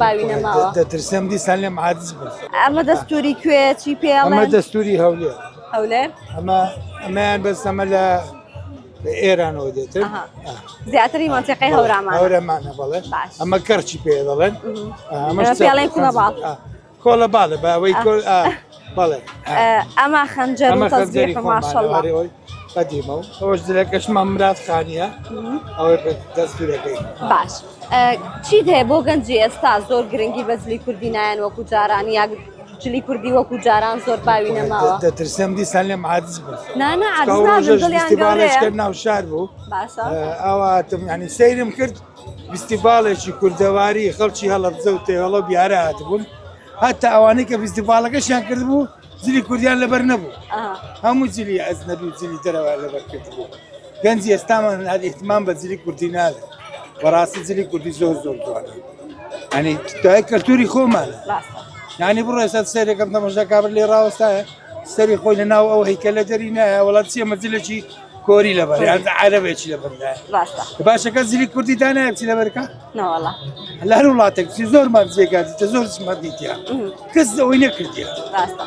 باوی نەماوە. دەترسم دیسان لێم عادز بن. ئەمە دەستوری کوێ چی پێ ئەمە دەستوری هەولێر. هەولێر؟ ئەمە ئەمەیان بەس ئەمە لە ئێرانەوە دێتن. زیاتری مەنتیقەی هەورامان. هەورەمانە بەڵێ. ئەمە کەرچی پێ دەڵێن. ئەمە پێڵێن کوڵە باڵ. کۆڵە باڵە بە ئەوەی کۆ بەڵێ. ئەمە خەنجەر و تەزبیح ماشەڵڵا. قەدیمە و ئەوەش جلەکەشمان مراد خانیە ئەوەی دەستورەکەی. باش چیت هەیە بۆ گەنجی ئێستا زۆر گرنگی بە جلی کوردی نایەن وەکو جاران یا جلی کوردی وەکو جاران زۆر باوی نەماوە؟ دەترسم دیسان لێم عادز بن. نا نا عادز نابن دڵیان گەورەیە. ناو شار بوو باشە ئاواتم ینی سەیرم کرد فیستیڤاڵێکی کوردەواری خەڵکی هەڵەبجە و تێهەڵە و بیارە هاتبوون هەتا ئەوانەی کە فیستیڤاڵەکەشیان کردبوو جلی کوردیان لەبەر نەبوو هەموو جلی ئەجنەبی و جلی دەرەوە لەبەر کردبوو گەنجی ئێستامان هەر ئیهتمام بە جلی کوردی نادەن بەڕاستی جلی کوردی زۆر زۆر جوانە ینی دوای کەلتوری خۆمانە ینی بڕۆ ئێستا سەیرەکەم تەمەشا کابر لێ ڕاوەستایە سەری خۆی لە ناو ئەو هەیکەلە دەری نایە وڵات چیە مەجلێکی کۆری لەبەر یان عەرەبێکی لەبەر ڕاستە باشە کەس جلی کوردی دانایە بچی لەبەرکە نەوەڵا لە هەر وڵاتێک بچی زۆرمان جێگا دیتە زۆر چمە دیتە کەس ئەوەی نەکردیە ڕاستە.